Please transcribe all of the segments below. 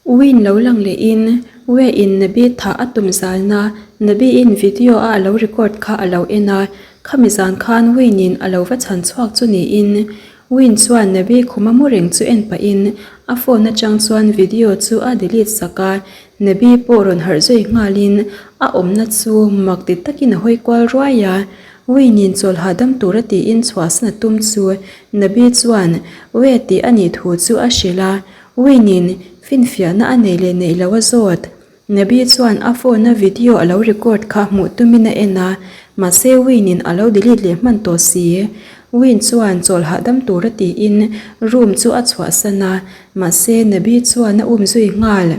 Win lo lang lehin Wei in Nabi thah a tum zalna Nabi in video a alo record kha alo en a, khami zan khan Win in alo va chhan chhuak chu niin Win chuan Nabi khuma mu reng chu en pahin a phone atang chuan video chu a delete sak a, Nabi pawh rawn harh zui nghalin a awmna chu mak ti takin a hawi kual ruai a, Win in chawl hahdam tura tiin chhuahsan a tum chu Nabi chuan Wei tih a nih thu chu a hrilh a, Win-in finfiahna a nei leh neih lo a zawt. Nabi chuan a phone-a video a lo record kha hmuh tumin a en a, mahse Win-in a lo delete leh hman tawh si. Win chuan chawl hahdam tura tiin room chu a chhuahsan a, mahse Nabi chuan a um zui nghal.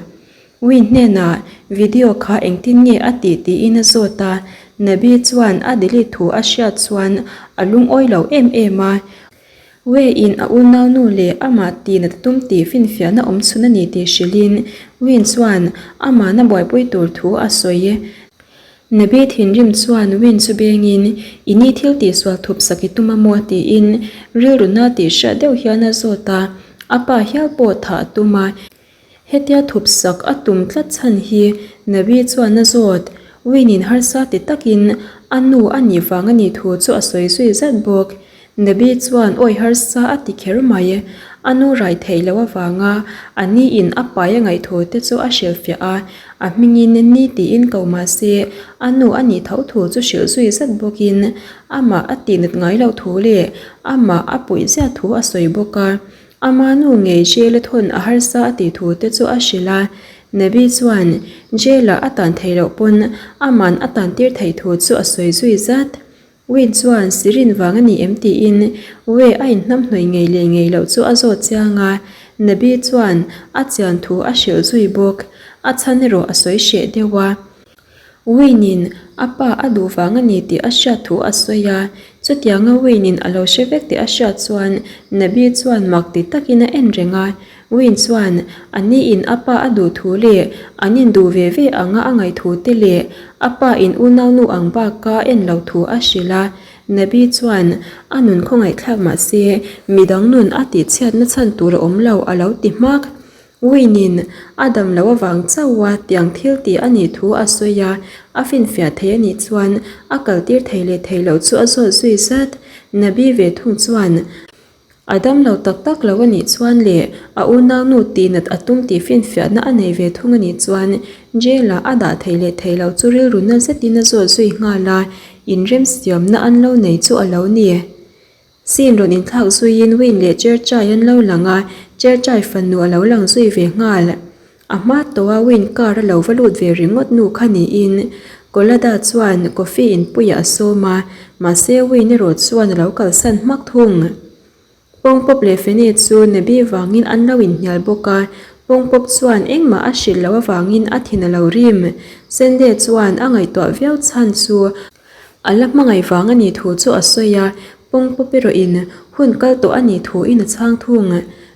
Win hnenah video kha engtin nge a tih tiin a zawt a, Nabi chuan a delete thu a hriat chuan a lungawi lo em em a. Wei-in a unaunu leh amah tihna tum tih finfiahna awm chhun a ni tih hrilhin Win chuan amahna buaipui tur thu a sawi. Nabi thinrim chuan Win chu bengin, I ni thil tihsual thup sak i tum a maw? tiin rilru na tih hriat deuh hian a zawt a, a pa hial pawh thah a tum a. Hetia thup sak a tum tlat chhan hi Nabi chuan a zawt. Win-in harsa ti takin a nu a nih vang a nih thu chu a sawi zui zat bawk. Nabi chuan awi harsa a ti kher mai. A nu rai theih loh avanga a ni in a pai a ngaih thu te chu a hrilhfiah a, a hmingin ni tiin ko mah se a nu a nih tho thu chu hrilh zui zat bawkin amah a tihnat ngai loh thu leh amah a puih ziah thu a sawi bawk a. Ama nu ngei jail a thawn a harsa a tih thu te chu a hrilh a, Nabi chuan jail ah a tan theih loh pawn aman a tan tir theih thu chu a sawi zui zat. Win chuan Sirin vang a ni em tiin Wei a inhnamhnawih ngei leh ngei loh chu a zawt chiang a, Nabi chuan a chian thu a hrilh zui bawk. A chhan erawh a sawi hreh deuh a. Wayne-in a pa a duh vang a ni tih a hriat thu a sawi a, chutianga Wayne-in a lo hre vek tih a hriat chuan Nabi chuan mak ti takin a en reng a. Wayne chuan a niin a pa a duh thu leh an induh ve ve anga a ngaih thu te leh a pa in unaunu ang baka en lo thu a hrilh a. Nabi chuan a nun khawngaihthlak mah se midang nun a tihchhiatna chhan tur a awm lo a lo ti hmak. Wayne-in a dam loh avang chauha tiang thil tih a nih thu a sawi a, a finfiah thei a nih chuan a kaltir thei leh thei loh chu a zawt zui zat. Nabi ve thung chuan a dam lo tak tak lo a nih chuan leh a unaunu tihnat a tum tih finfiahna a nei ve thung a nih chuan jail-ah a dah thei leh thei loh chu rilru na zetin a zawt zui nghal a, inremsiamna an lo nei chu a lo ni. Scene rawn inthlak zuiin Wayne leh Cherchai an lo lang a, Cherchai fanu a lo lang zui ve nghal. A hma tawha Wayne car a lo va lut ve ringawt nu kha niin Colada chuan coffee inpuiah a sawm a, mahse Wayne erawh chuan a lo kalsan hmak thung. Pawngpawp leh Fene chu Nabi vangin an lo inhnial bawk a, Pawngpawp chuan engmah a hrilh loh avangin a thin a lo rim. Sende chuan a ngaihtuah viau chhan chu A la hmangaih vang a nih thu chu a sawi a, pawngpawp erawhin hun kal tawh a nih thuin a chhang thung.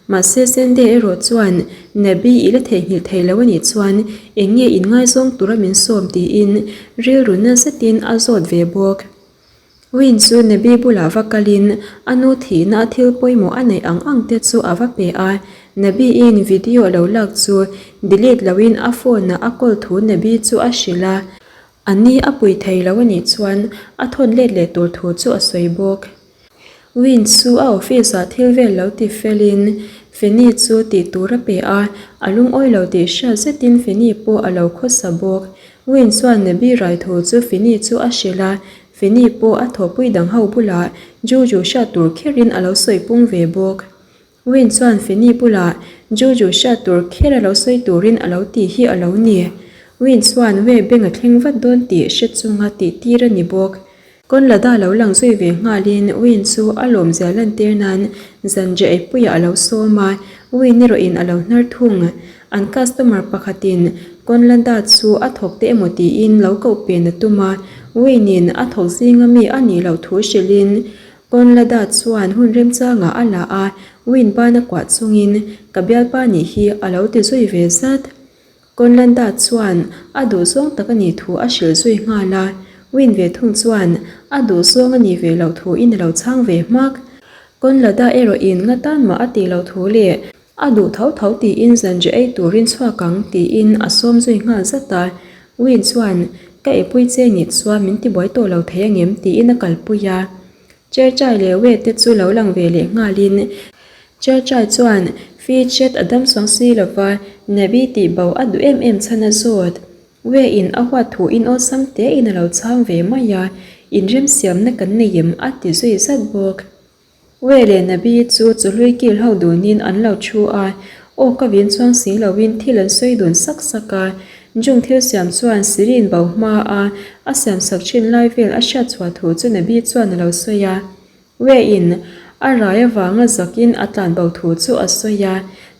Mahse Sende erawh chuan Nabi i la theihnghilh thei lo a nih chuan eng nge inngaizawng tura min sawm tiin rilru na zetin a zawt ve bawk. Win chu Nabi bulah va kalin a nu thihna a thil pawimawh a neih ang ang te chu a va pe a, Nabi-in video a lo lak chu delete loin a phone-ah a call thu Nabi chu a hrilh a. A ni a pui thei lo a nih chuan a thawn let leh tur thu chu a sawi bawk. Win chu a office ah thil vel lo ti felin Feni chu tih tur a pe a, a lungawi lo tih hriat zetin Feni pawh a lo khawsa bawk. Win chuan Nabi rai thu chu Feni chu a hrilh a, Feni pawh a thawhpui dang ho bulah Juju hriat tur kherin a lo sawi pung ve bawk. Win chuan Feni bulah Juju hriat tur kher a lo sawi turin a lo tih hi a lo ni. Win chuan Wei beng a thleng vat dawn tih hre chunga tih tir a ni bawk. Conlada lo lang zui ve nghalin Win chu a lawmzia lantir nan zanriah eipuiah a lo sawm a, Win erawhin a lo hnar thung. An customer pakhatin Conlada chu a thawk te emaw tiin lo koh pen a tum a, Win-in a thawk zinga mi a nih loh thu hrilhin Conlada chuan hun remchangah a la a, Win ban a kuah chungin, Ka bialpa nih hi a lo ti zui ve zat. Conlada chuan a duhzawng tak a nih thu a hrilh zui nghal a, Win ve thung chuan a duhzawng a nih ve loh thuin a lo chhang ve hmak. Conlada erawhin nga tan mah a tih loh thu leh. A duh tho tho tiin zanriah ei turin chhuak ang tiin a sawm zui nghal zat a. Win chuan, Ka eipui che nih chuan min tibuai tawh lo thei angem? tiin a kalpui a. Cherchai leh Wei te chu lo lang ve leh nghalin Cherchai chuan Fi Chet a dam chuang si lova Nabi tih bo a duh em em chhan a zawt. Wei in a huat thu in awlsam te in a lo chhang ve mai a, inremsiamna kan nei em a ti zui zat bawk. Wei leh Nabi chu chawhlui kil ho dunin an lo thu a, aw ka vin chuang si loin thil an sawi dun sak sak a. Jung thil siam chuan Sirin bo hma a a siam sak thin lai vel a hriat chhuah thu chu Nabi chuan a lo sawi a. Wei in a rai avanga zakin a tlan bo thu chu a sawi a,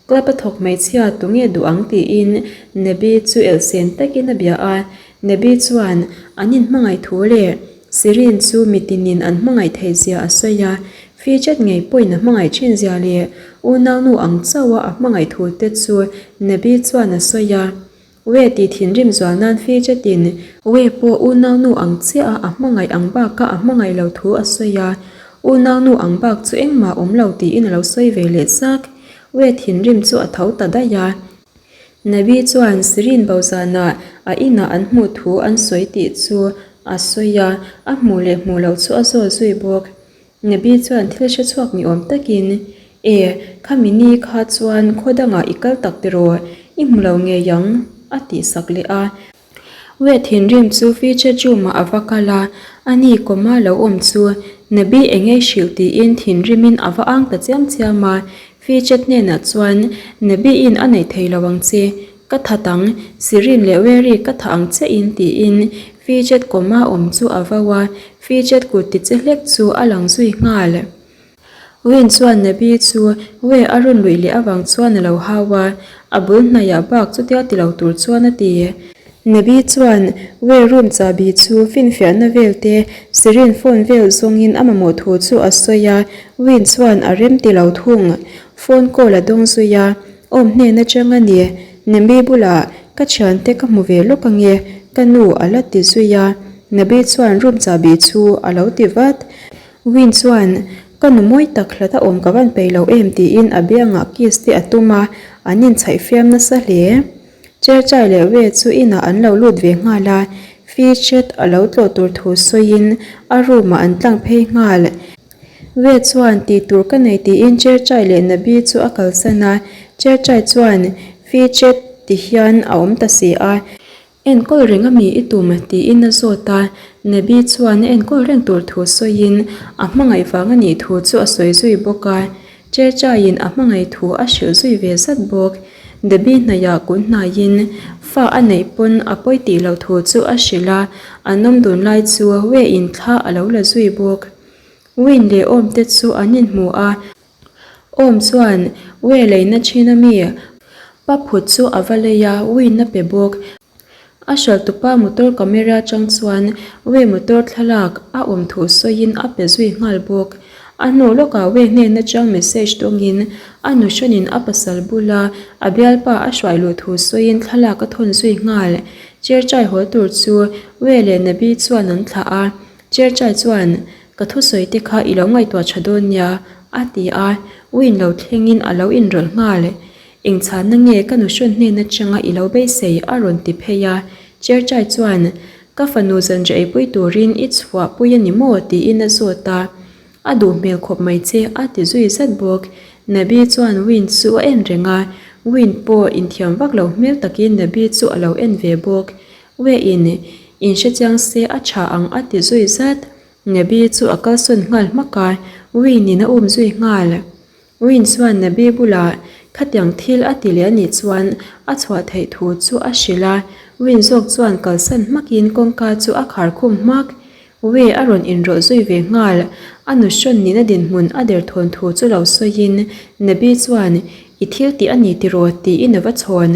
Club a thawk hmeichhia tunge duh ang tiin Nabi chu elhsen takin a bia a. Nabi chuan an inhmangaih thu leh Sirin chu mitinin an hmangaih theih zia a sawi a, Fijat ngei pawhin a hmangaih thin zia leh unaunu ang chauha a hmangaih thu te chu Nabi chuan a sawi a. We tih thinrim zual nan Fijatin We pawh unaunu ang chiah a a hmangaih ang baka a hmangaih lo thu a sawi a, unaunu ang bak chu engmah awm lo tiin a lo sawi ve leh zak. We thinrim chu a tho ta daih a. Nabi chuan Sirin bo zanah a inah an hmuh thu an sawi tih chu a sawi a, a hmuh leh hmuh loh chu a zawt zui bawk. Nabi chuan thil hre chhuak ni awm takin, E, khami ni kha chuan khaw dangah i kal tak tiraw, i hmu lo ngei ang, a tih sak leh a. Weh thinrim chu feature room ah a va kal a, ani kawma lo awm chu Nabi engei hrilh tiin thinrimin a va ang ta chiam chiam a, feature hnenah chuan Nabi in a neih thei lo ang che, ka that ang, Sirin leh Wery ka thah ang che in tiin feature kawma awm chu a vo a, feature kut ti che hlek chu a lang zui nghal. Win chuan Nabi chu Wei a rawn luih leh avang chuan a lo hau a, a bul hnaihah bak chutia ti lo tur chuan a ti. Nabi chuan Wei room chahbi chu finfiahna vel te, Sirin phone vel zawngin a mamawh thu chu a sawi a, Win chuan a rem ti lo thung. Phone call a dawng zui a, Awm hnen atang a ni, Nabi bulah ka thiante ka hmu ve lawk ange, ka nu a la ti zui a, Nabi chuan room chahbi chu a lo ti vat. Win chuan, Ka nu mawi tak hlat a awm ka van peih lo em tiin a biangah kiss te a tum a, an inchhaih fiam nasa hle. Cherchai leh Wei chu inah an lo lut ve nghal a, Fi Chet a lo tlawh tur thu sawiin a room ah an tlang phei nghal. Wei chuan tih tur ka nei tiin Cherchai leh Nabi chu a kalsan a, Cherchai chuan Fi Chet ti hian a awm ta si a, Enkawl reng a mi i tum? tiin a zawt a. Nabi chuan a enkawl reng tur thu sawiin a hmangaih vang a nih thu chu a sawi zui bawk a. Chechaiin a hmangaih thu a hrilh zui ve zat bawk. Debbie hnaihah kun hnaiin fa a neih pawn a pawi tih loh thu chu a hrilh a, an awm dun lai chu Wei-in thla a lo la zui bawk. Win leh Awm te chu an inhmu a. Awm chuan Wei leina thin a mi? Pa phut chu a va lei a, Win a pe bawk. A hralhtupa motor camera atang chuan Wei motor thlalak a awm thu sawiin a pe zui nghal bawk. A hnu lawkah Wei hnen atang message dawngin a nu hranin a pasal bula a bialpa a hruai luh thu sawiin thlalak a thawn zui nghal. Cherchai haw tur chu Wei leh Nabi chuan an thlah a, Cherchai chuan Ka thusawi te kha i lo ngaihtuah tha dawn nia, a ti a, Win lo thlengin a lo inrawlh nghal. Eng chhanna nge ka nu hrawn hnen atanga i lo beisei? a rawn ti phei a. Cherchai chuan, Ka fanu zanriah eipui turin i chhuah pui a ni maw? tiin a zawt a. A duh hmel khawp mai che, a ti zui zat bawk. Nabi chuan Win chu a en reng a, Win pawh inthiam vak lo hmel takin Nabi chu a lo en ve bawk. Win, inhrechiang se a tha ang a ti zui zat. Nabi chu a kalsawn nghal hmak a, Win in a um zui nghal. Win chuan Nabi bulah khatiang thil a ti leh a nih chuan a chhuah theih thu chu a hrilh a, Win zawk chuan kalsan hmakin kawngka chu a khar khum hmak. Wei a rawn inrawlh zui ve nghal. A nu hrawn nihna dinhmun a derthawn thu chu lo sawiin Nabi chuan I thil tih a ni tiraw tiin a va chhawn.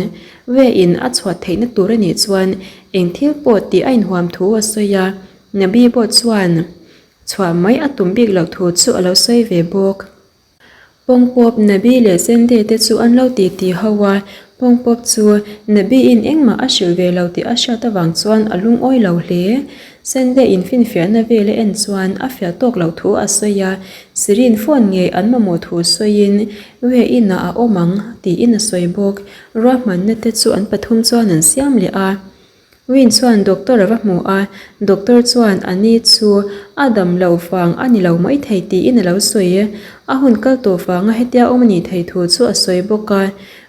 Wei in a chhuah theihna tur a nih chuan eng thil pawh tih a inhuam thu a sawi a. Nabi pawh chuan chhuah mai a tum bik loh thu chu a lo sawi ve bawk. Pawngpawp Nabi leh Zende te chu an lo ti ti ho a, Pawngpawp chu Nabi-in engmah a hrilh ve lo tih a hriat avang chuan a lungawi lo hle. Sende in finfiahna vel a en chuan a fiah tawk loh thu a sawi a, Sirin phone ngei an mamawh thu sawiin Wei inah a awm ang tiin a sawi bawk. Ruahmanna te chu an pathum chuan an siam leh a. Win chuan doctor a va hmu a, doctor chuan a ni chu a dam loh vang a ni lo maithei tiin a lo sawi. A hun kal tawh vanga hetia awm a nih theih thu chu a sawi bawk a.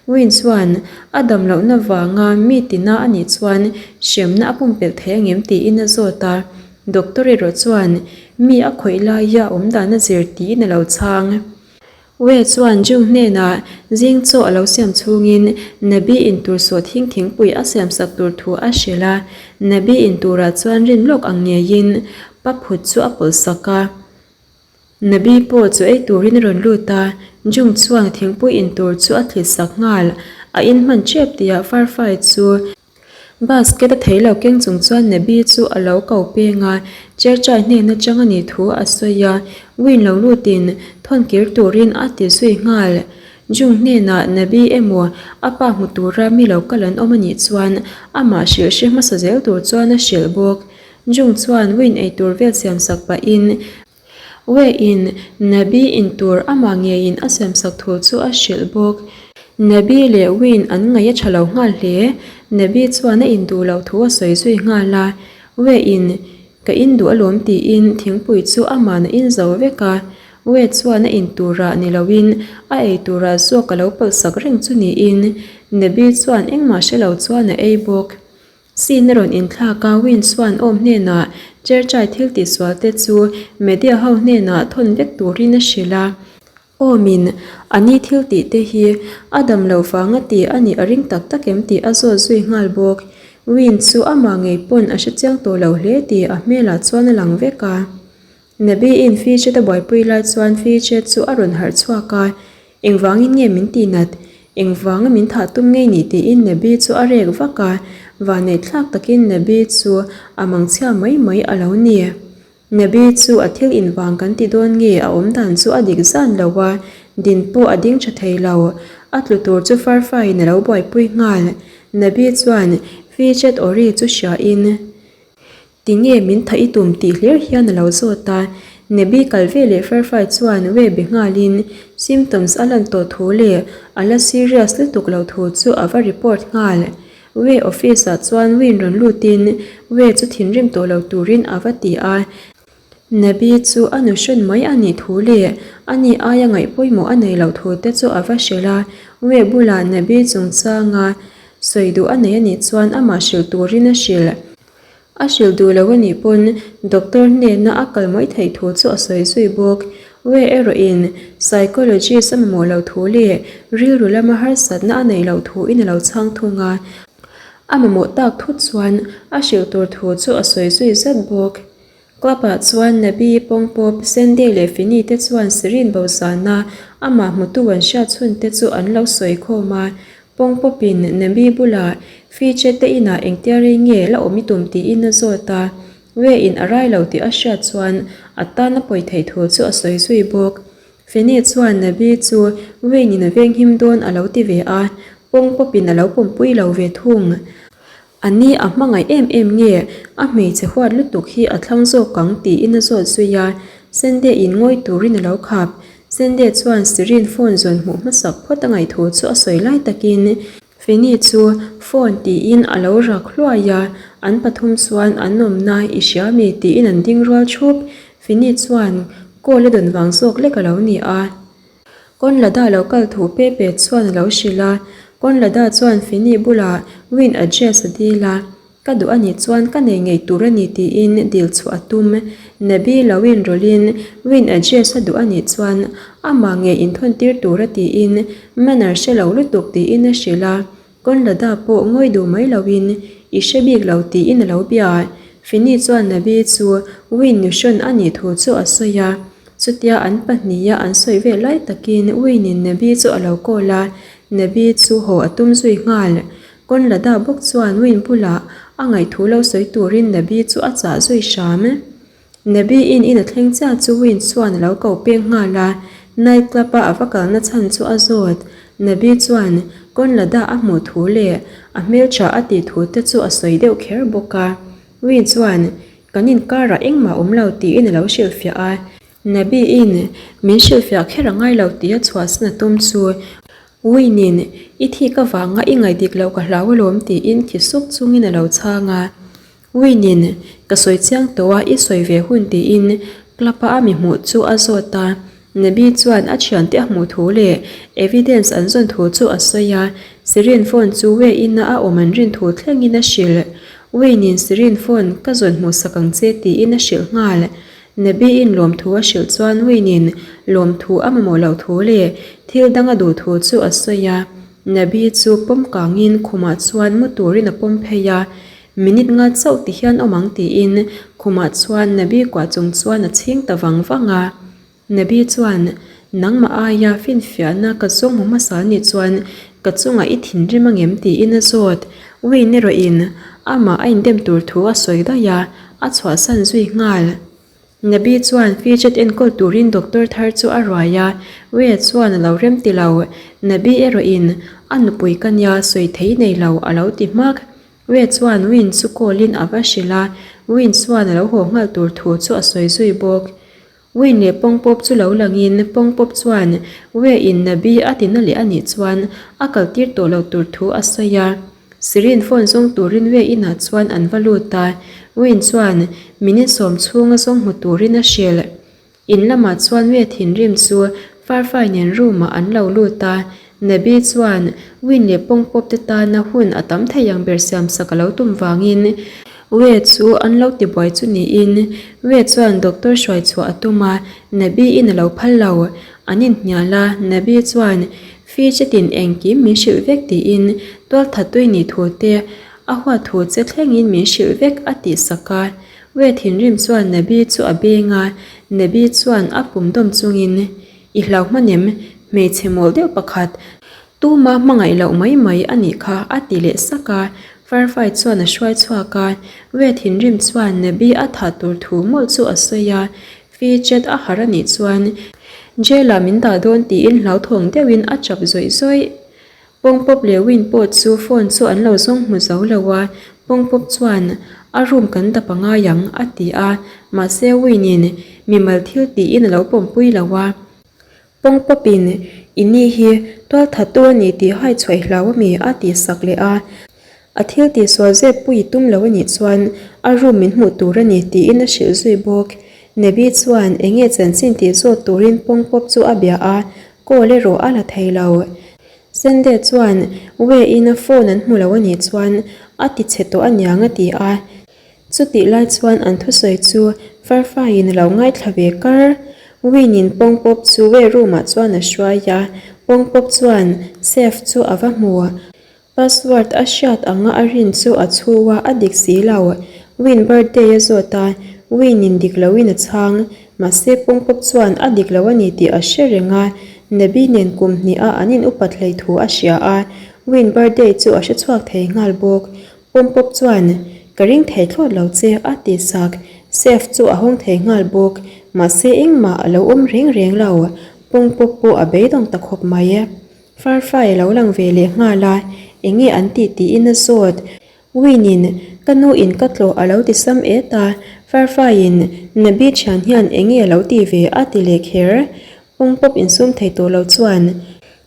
Win chuan a dam lohna vanga mi tina a nih chuan hremna a pumpelh thei angem tiin a zawt a. Doctor erawh chuan mi a khawih laia awm dan a zir tiin a lo chhang. Wei chuan Jung hnenah zing chaw a lo siam chhungin Nabi in tur sawh thing thingpui a siamsak tur thu a hrilh a, Nabi in turah chuan rin lawk ang ngeiin pa phut chu a pawlh sak a. Nabi pawh chaw ei turin a rawn lut a, Jung chuan thingpui in tur chu a thlit sak nghal, a in hman tep tihah Farfai chu Basket a thei lo keng chung chuan Nabi chu a lo ko peng a, Cherchai hnen atang a nih thu a sawi a, Win lo lutin thawn kir turin a ti zui nghal. Jung hnenah Nabi emaw a pa hmu tura mi lo kal an awm a nih chuan amah hrilh hre hmasa zel tur chuan a hrilh bawk. Jung chuan Win eitur vel siamsak pahin Wei-in Nabi in tur amah ngeiin a siamsak thu chu a hrilh bawk. Nabi leh Win an ngaih a tha lo nghal hle. Nabi chuan a induh loh thu a sawi zui nghal a. Wei-in ka induh alawm tiin thingpui chu ama'n a in zo vek a. Wei chuan a in turah ni loin a ei turah zawk a lo pawlhsak reng chu niin Nabi chuan engmah hre lo chuan a ei bawk. Scene a rawn inthlak a, Win chuan Awm hnenah Cherchai thil tihsual te chu media ho hnenah thawn vek turin a hrilh a. Awmin a ni thil tih te hi a dam loh vanga ti a nih a ring tak tak em tih a zawt zui nghal bawk. Win chu amah ngei pawn a hrechiang tawh lo hle tih a hmelah chuan a lang vek a. Nabi-in Fidget a buaipui lai chuan Fidget chu a rawn harh chhuak a, Engvangin nge min tihnat? Engvanga min thah tum ngei ni? tiin Nabi chu a rek vak a, vanneih thlak takin Nabi chu a mangchhia mai mai a lo ni. Nabi chu a thil invang kan ti dawn nge a awm dan chu a dik zan lo a, din pawh a ding tha thei lo. A tlu tur chu Farfaiin a lo buaipui nghal. Nabi chuan Fidget aw ri chu hriain. Tinge min tha i tum tih hlir hian a lo zawt a, Nebi kal ve leh Fairfai chuan we be nghalin symptoms a lan tawh thu leh a la serious lutuk lo thu chu a va report nghal. We office ah chuan Win rawn lutin we chu thinrim tawh lo turin a va ti a, Nebi chu a nu hrawn mai a nih thu leh a ni aia ngaih pawimawh a nei loh thu te chu a va hrilh a, we bulah Nebi chungchanga sawi duh a nei a nih chuan amah hrilh turin a hrilh. A hrilh duh lo a nih pawn doctor hnena a kal mai theih thu chu a sawi zui bawk. Wei erawhin psychologist a mamawh loh thu leh rilru lama harsatna a neih loh thuin a lo chhang thung a. A mamawh tak thut chuan a hrilh tur thu chu a sawi zui zat bawk. Club ah chuan Nabi, Pawngpawp, Sandy leh Fini te chuan Sirin bo zana amah hmutu an hriat chhun te chu an lo sawi khawm a. Pawngpawpin Nabi bulah Fiche te inah engtia rei nge la awm i tum tiin a zawt a. Wei in a rai lo tih a hriat chuan a tan a pawi theih thu chu a sawi zui bawk. Fini chuan Nabi chu Wayne in a venghim dawn a lo ti ve a, Pawngpawpin a lo pawmpui lo ve thung. A ni a hmangaih em em nge a hmeichhe huat lutuk hi a thlang zawk ang tiin a zawt zui a, Sende in ngawi turin a lo khap. Sende chuan Sirin phone zawn hmuh hmasak phawt a ngaih thu chu a sawi lai takin Fini chu phone tiin a lo rak hluai a, an pathum chuan an awmna i hria mi tiin an ding rual thup. Fini chuan call a dawn vang zawk lek a lo ni a. Conlada lo kal thu Pepe chuan a lo hrilh a, Conlada chuan Fini bulah Win address a dil a, ka duh a nih chuan ka nei ngei tur a ni tiin dil chhuah a tum. Nabi lo inrawlhin Win address a duh a nih chuan amah ngei inthawn tir tur a tiin manner hre lo lutuk tiin a hrilh a, Conlada pawh ngawi duh mai loin i hre bik lo tiin a lo bia. Fini chuan Nabi chu Win nuhrawn a nih thu chu a sawi a. Chutia an pahniha an sawi vel lai takin Wayne-in Nabi chu a lo call a, Nabi chu haw a tum zui nghal. Conlada bawk chuan Wayne bulah a ngaihthu lo sawi turin Nabi chu a chah zui hram. Nabi-in in a thleng chiah chu Wayne chuan a lo ko peng nghal a, night club-a a va kalna chhan chu a zawt. Nabi chuan Kawnlada a hmuh thu leh a hmeltha a tih thu te chu a sawi deuh kher bawk a. Win chuan, Kan inkarah engmah awm lo tiin a lo hrilhfiah a. Nabi-in min hrilhfiah kher a ngai lo tih a chhuahsan a tum chu Win-in i thik avanga i ngaih dik loh ka hlau alawm tiin khi suk chungin a lo chhang a. Win-in ka sawi chiang tawh a i sawi ve hun tiin club-a a mi hmuh chu a zawt a. Nabi chuan a thiante a hmuh thu leh evidence an zawn thu chu a sawi a, Sirin phone chu Wayne-a a awm an rin thu thlengin a hrilh. Wayne-in Sirin phone ka zawn hmuhsak ang che tiin a hrilh nghal. Nabi-in lawmthu a hrilh chuan Wayne-in lawmthu a mamawh loh thu leh thil dang a duh thu chu a sawi a. Nabi chu pawm kangin khumah chuan mu turin a pawm phei a, Minute nga chauh ti hian awm ang tiin khumah chuan Nabi kuah chung chuan a chhing ta vang vang a. Nabi chuan, Nangmah aia finfiahna ka zawng hmu hmasa nih chuan ka chungah i thinrim angem tiin a zawt. Wayne erawhin amah a indem tur thu a sawi daih a, a chhuahsan zui nghal. Nabi chuan Fidget enkawl turin doctor thar chu a ruai a, Wea chuan a lo rem ti lo. Nabi erawhin a nupui ka nia sawi thei nei lo a lo ti hmak. Wea chuan Win chu call in a va hrilh a, Win chuan a lo haw nghal tur thu chu a sawi zui bawk. Win leh Pawngpawp chu lo langin Pawngpawp chuan Wea in Nabi a tina leh a nih chuan a kaltir tawh lo tur thu a sawi a. Sirin phone zawng turin Wei inah chuan an va lut a, Wayne chuan minute sawm chhunga zawng hmu turin a hrilh. In lamah chuan Wei thinrim chu Farfai nen room ah an lo lut a, Nabi chuan Wayne leh Pawngpawp te tana hun a tam thei ang ber siamsak a lo tum vangin Wei chu an lo tibuai chu niin Wei chuan doctor hruai chhuah a tum a, Nabi in a lo phal lo. An inhnial a, Nabi chuan Fidgetin engkim min hrilh vek tiin tualthat tui nih thu te a huat thu che thlengin min hrilh vek a tih sak a. Wei thinrim chuan Nabi chu a beng a, Nabi chuan a pum dawm chungin, I hlau hmanem, hmeichhe mawl deuh pakhat, tuma hmangaih loh mai mai a nih kha a ti leh sak a. Farfai chuan a hruai chhuak a, Wei thinrim chuan Nabi a thah tur thu mawlh chu a sawi a, Fidget a harh a nih chuan jail ah min dah dawn tiin hlauthawng deuhin a chap zawih zawih. Pawngpawp leh Win pawh chu phone chu an lo zawng hmu zo lo a, Pawngpawp chuan a room kan dap a ngai ang a ti a, mahse Win in mimal thil tiin a lo pawmpui lo a. Pawngpawpin i ni hi tualthattu a ni tih hai chhuah i hlau a mi a tih sak leh a. A thil tihsual zep pui i tum lo a nih chuan a room min hmuh tur a ni tiin a hrilh zui bawk. Nebi chuan eng nge chanchin tih zawt turin Pawngpawp chu a bia a, call erawh a la thei lo. Sende chuan Wei-in a phone an hmu lo a nih chuan a ti chhe tawh aniang a ti a. Chutih lai chuan an thusawi chu Farfaiin a lo ngaithla ve kar. Win-in Pawngpawp chu Wei room-ah chuan a hruai a, Pawngpawp chuan safe chu a va hmu. Password a hriat anga a rin chu a chhu a, a dik si lo. Win birthday a zawt a, Win-in dik loin a chhang. Mahse Pawngpawp chuan a dik lo a ni tih a hre reng a, Nabi nen kum hnih a an in upat hlei thu a hria a, Win birthday chu a hre chhuak thei nghal bawk. Pawmpawp chuan, Ka ring thei thlawt lo che, a ti sak. Safe chu a hawng thei nghal bawk. Mahse engmah a lo awm reng reng lo. Pawngpawp pawh a beidawng ta khawp mai. Farfai a lo lang ve leh nghal a, eng nge an tih tiin a zawt. Win-in, Ka nu in ka tlawh a lo ti sam et a. Farfaiin, Nabi thian hian eng nge a lo tih ve a ti leh kher. Pawngpawp insum thei tawh lo chuan,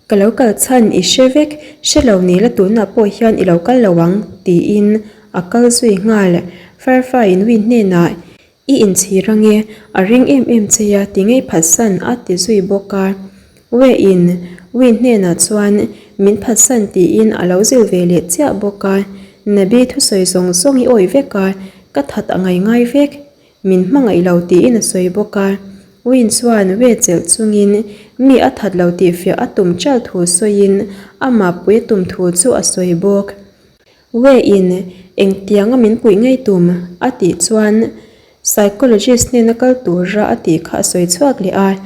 Ka lo kal chhan i hre vek, hre lo ni la tunah pawh hian i lo kal lo ang, tiin a kal zui nghal. Farfaiin Win hnenah, I inchhir ange, a ring em em che a, ti ngei phatsan a ti zui bawk a. Wei-in Win hnenah chuan min phatsan tiin a lo zil ve leh chiah bawk a. Nabi thusawi zawng zawng i awih vek a, ka that a ngai ngai vek. Min hmangaih lo tiin a sawi bawk a. Win chuan Wei chelh chungin mi a that lo tih fiah a tum ṭalh thu sawiin amah pui a tum thu chu a sawi bawk. Wei-in engtianga min puih ngei tum a tih chuan psychologist hnena kal tura a tih kha a sawi chhuak leh a.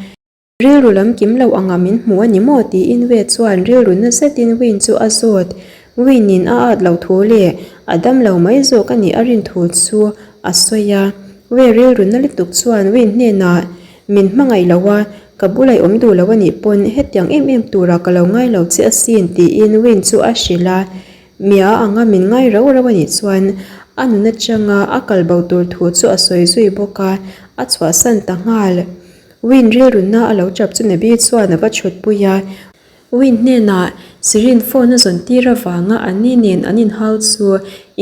Rilru lam kim lo anga min hmu a ni maw? tiin Wei chuan rilru na zetin Win chu a zawt. Win-in a at lo thu leh a dam lo mai zawk a nih a rin thu chu a sawi a. Wei rilru na lutuk chuan Win hnenah, Min hmangaih lo a, Ka bula i awm duh lo a nih pawn hetiang em em turah ka lo ngai lo che asin tiin Win chu a hrilh a. Mia anga min ngai rau rau a nih chuan a nun atanga a kal bo tur thu chu a sawi zui bawk a, a chhuahsan ta nghal. Win rilruna a lo tap chu Nabi chuan a va chhutpui a. Win hnenah Sirin phone a zawn tir avanga anni nen an inhau chu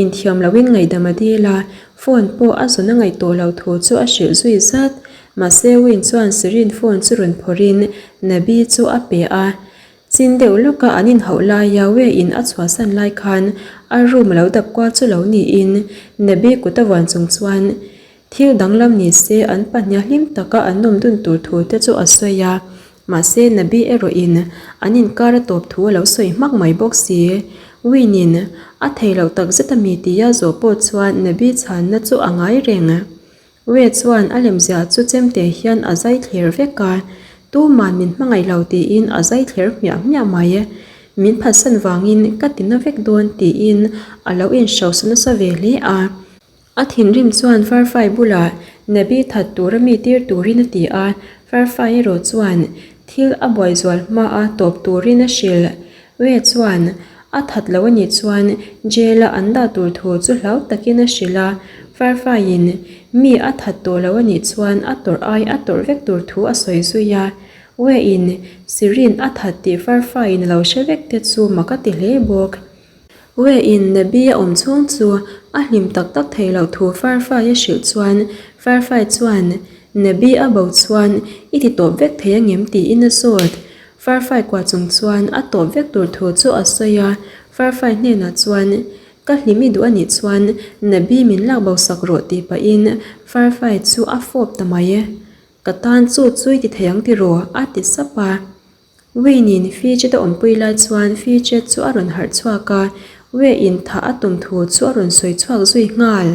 inthiam loin ngaihdam a dil a, phone pawh a zawn a ngaih tawh lo thu chu a hrilh zui zat. Mahse Win chuan Sirin phone chu rawn phawrhin Nabi chu a pe a. Chin deuh lawka an inhauh laia Wei in a chhuahsan lai khan a room a lo dap kual chu lo niin Nabi kut a vuan chung chuan thil danglam ni se an pahniha hlim taka an nawm dun tur thu te chu a sawi a. Mahse Nabi erawh in an inkar a tawp thu a lo sawi hmak mai bawk si. Win in a thei loh tak zet a mi tia zawh pawh chuan Nabi chhanna chu a ngai reng. Wei chuan a lemziah chu chemte hian a zai thler vek a, tuman min hmangaih lo tiin a zai thler hmiah hmiah mai. Min phatsan vangin ka ti na vek dawn tiin a lo inhrosa nasa ve hle a. A thinrim chuan Farfai bulah Nabi that tura mi tir turin a ti a, Farfai erawh chuan thil a buai zual hmaa tawp turin a hrilh. Wei chuan a that lo a nih chuan jail a an dah tur thu chu hlau takin a hrilh a, Farfaiin mi a that tawh lo a nih chuan a tawrh ai a tawrh vek tur thu a sawi zui a. Weiin Sirin a that tih Farfaiin a lo hre vek te chu mak a ti hle bawk. Weiin Nabi a awm chhung chu a hlim tak tak thei loh thu Farfai a hrilh chuan Farfai chuan Nabi a bo chuan i ti tawp vek thei angem tiin a zawt. Farfai kua chung chuan a tawp vek tur thu chu a sawi a, Farfai hnenah chuan, Ka hlim i duh a nih chuan Nabi min lak bo sak rawh tih pahin Farfai chu a fawp ta mai. Ka tan chu chu i ti thei ang tiraw? a ti sap a. Wayne-in Fidget a awmpui lai chuan Fidget chu a rawn harh chhuak a, Wayne-in thah a tum thu chu a rawn sawi chhuak zui nghal.